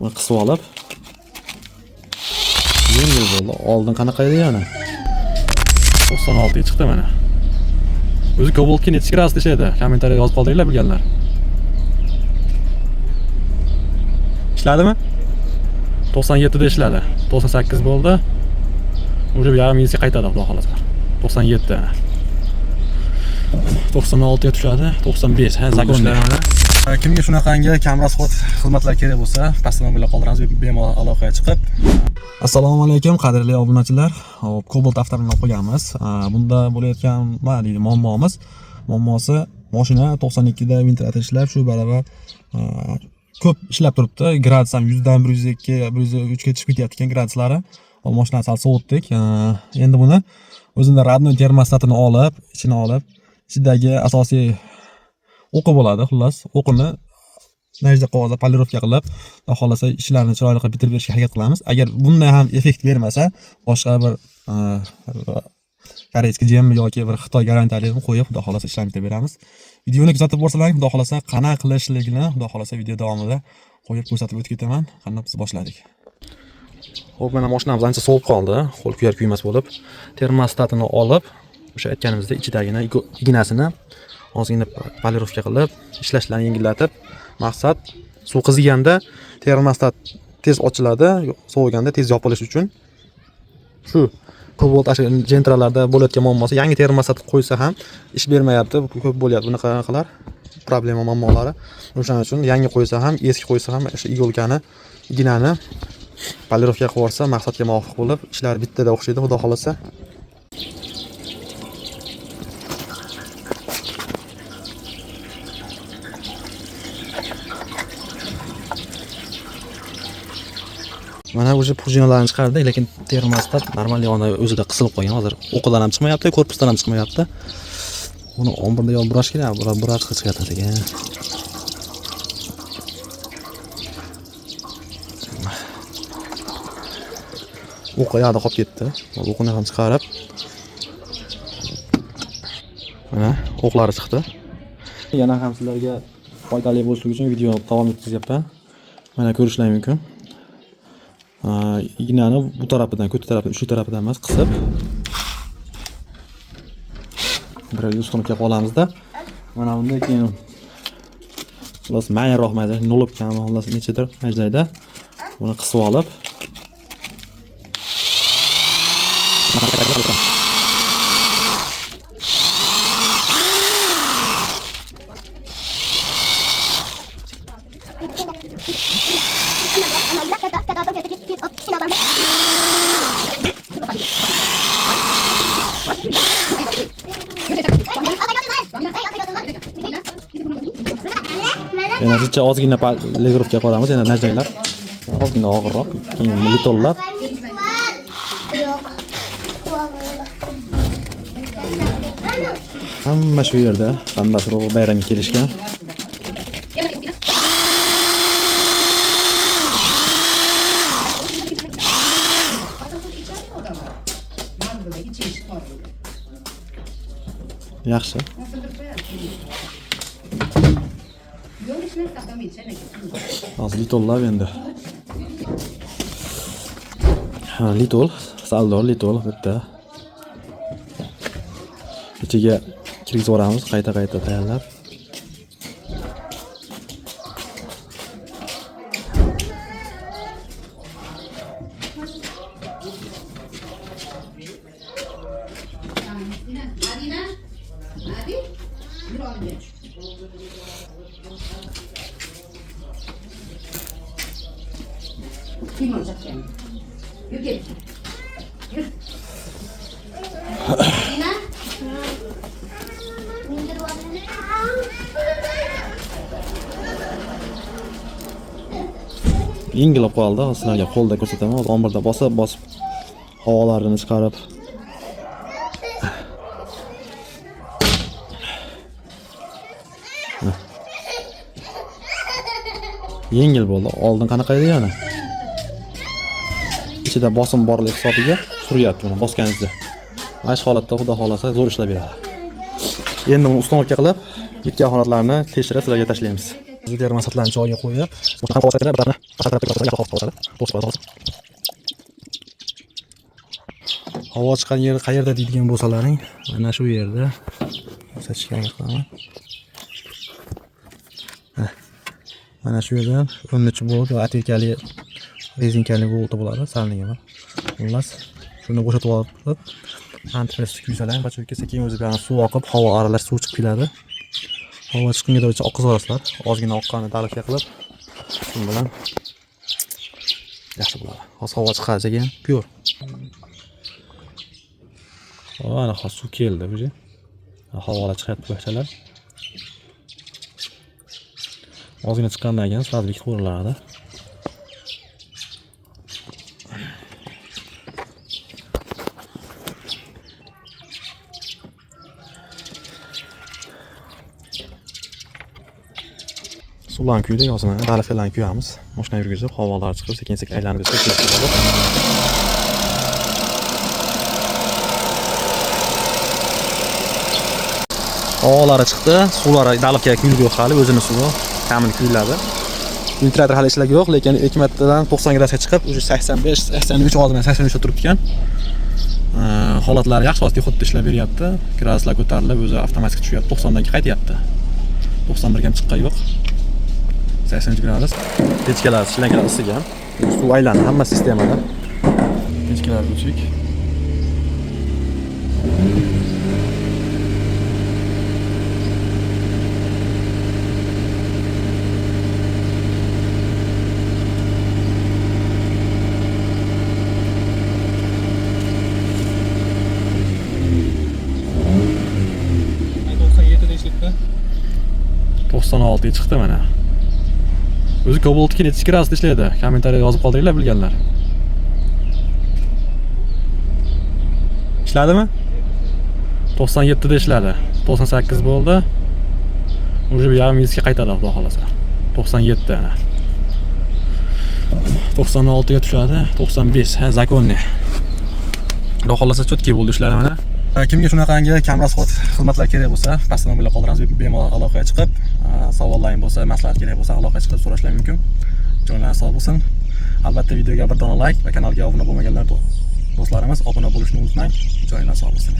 Buni qisib olib yengil bo'ldi. Oldin qanaqa edi yana? 96 ga chiqdi mana. O'zi Cobaltga necha gradus ishlaydi? Kommentariyada yozib qoldiringlar bilganlar. Ishladimi? 97 da ishladi. 98 bo'ldi. Уже yarim yilga qaytadi xudo xohlasa. 97. 96 ga tushadi. 95. Ha, законный. Kimga shunaqangi kamrasxod xizmatlar kerak bo'lsa, pastda nomerlar qoldiramiz, bemalol aloqaga chiqib. Assalomu alaykum qadrli obunachilar. Hop, Cobalt avtomobilini olib qo'yganmiz. Bunda bo'layotgan nima deydi muammomiz? Muammosi mashina 92 da ventilyator ishlab, shu baravar ko'p ishlab turibdi. Gradus ham 100 dan 102, 103 ga tushib ketyapti ekan graduslari. Hop, mashinani sal sovutdik. Endi buni o'zini родной termostatini olib, ichini olib, ichidagi asosiy o'qi bo'ladi, xullas, o'qini najda qog'ozda polirovka qilib, xudo xohlasa ishlarni chiroyli qilib bitirib berishga harakat qilamiz. Agar bunday ham effekt bermasa, boshqa bir koreyskiy GM yoki bir Xitoy garantiyalini qo'yib, xudo xohlasa ishlarni bitirib beramiz. Videoni kuzatib borsalaring, xudo xohlasa qanaqa qilishligini, xudo xohlasa video davomida qo'yib ko'rsatib o'tib ketaman. Qani biz boshladik. Xo'p, mana mashinamiz ancha sovib qoldi, qo'l kuyar kuymas bo'lib. Termostatini olib, o'sha aytganimizdek ichidagini ignasini ozgina polirovka qilib, ishlashlarni yengillatib, maqsad suv qiziganda termostat tez ochiladi, soviganda tez yopilishi uchun. Shu Cobalt Gentralarda bo'layotgan muammosi, yangi termostat qo'ysa ham ish bermayapti, ko'p bo'lyapti bunaqalar problema muammolari. O'shaning uchun yangi qo'ysa ham, eski qo'ysa ham o'sha igolkani, ignani polirovka qilib yuborsa maqsadga muvofiq bo'lib, ishlar bittada o'xshaydi, xudo xohlasa. Mana уже prujinalarni chiqardik, lekin termostat normal yonida o'zida qisilib qolgan. Hozir o'qidan ham chiqmayapti, korpusdan ham chiqmayapti. Uni 11da yo burash kerak, burash chiqyapti sekin. O'qi yoqda qolib ketdi. O'qini ham chiqarib. Mana o'qlari chiqdi. Yana ham sizlarga foydali bo'lishi uchun video davom ettiryapman. Mana ko'rishlaring mumkin. Ignani bu tarafidan, ko'ti tarafidan, uchli tarafidan emas, qisib bir ustanka qolamizda. Mana bundan keyin xullas mayroq mayda nolibkami, xullas nechadir majdayda buni qisib olib yana zicha ozgina polirovka qilamiz, yana najdaylab ozgina og'irroq, keyin litollab. Hamma shu yerda, hammasi bayramga kelishgan. Yaxshi. Hozir litollab endi. Ha, litol, saldor litol bitta. Ichiga kirgizib yuboramiz, qayta-qayta tayyorlab. Yengil bo'lib qoldi. Hozir sizlarga qo'lda ko'rsataman. Hozir 11da bosib, bosib havolarini chiqarib. Yengil bo'ldi. Oldin qanaqa edi yana? Ichida bosim borlik hisobiga suryapti buni bosganingizda. Mana shu holatda xudo xohlasa zo'r ishlab beradi. Endi buni uстановка qilib, yetgan holatlarni tekshirib sizlarga tashlaymiz. Termosatlarni joyiga qo'yib, havo chiqqan yeri qayerda deydigan bo'lsalaring, mana shu yerda ko'rsatishga harakat qilaman. Mana shu yerdan 13 volt va atverkali rezinkali volta bo'ladi, salligimi. Xullas, shuni bo'shatib olib, antifriz kuysalar, bachuvka sekin o'zi bilan suv oqib, havo aralash suv chiqib keladi. Havo chiqqunga oqizib yuborasizlar. Ozgina oqqanini dalovka qilib, shu bilan yaxshi bo'ladi. Hozir havo chiqadi sekin, ko'r. Ana hozir suv keldi уже. Havolar chiqyapti boshchalar. Ozgina chiqqandan keyin sразу bekitib qo'yiladi. Suvlarni kuydik, hozir mana dalovkalarni kuyamiz. Mashina yurgizib, havolar chiqib, sekin-sekin aylanib ketadi. Havolari chiqdi, suvlari dalovkaga kuyilib yo'q hali, o'zini suvi kamini kuyiladi. Ventilyator hali ishlagi yo'q, lekin 2 martadan 90 gradusga chiqib, уже 85, 83 hozir 83 da turibdi ekan. Holatlari yaxshi, hozir xuddi ishlab beryapti. Graduslar ko'tarilib, o'zi avtomatik tushyapti, 90 dan qaytyapti. 91 ga ham chiqqan yo'q. 83 gradus. Pechkalar shlangalar isigan. Suv aylandi hamma sistemada. Pechkalar o'chik. Ga chiqdi mana. O'zi Cobalt'ga necha gradusda ishlaydi? Kommentariya yozib qoldiringlar bilganlar. Ishladimi? 97 da ishladi. 98 bo'ldi. Уже 0.5 ga qaytadi xudo xolasa. 97 ana. 96 ga tushadi. 95, ha, законный. Xudo xolasa cho'tki bo'ldi ishlari mana. Kimga shunaqangi kamrasxod xizmatlar kerak bo'lsa, pastda nomerlar qoldiramiz, bemalol aloqaga chiqib, savollaring bo'lsa, maslahat kerak bo'lsa, aloqaga chiqib so'rashlar mumkin. Jonlar sog' bo'lsin. Albatta videoga bir dona like va kanalga obuna bo'lmaganlar do'stlarimiz obuna bo'lishni unutmang. Joylar sog' bo'lsin.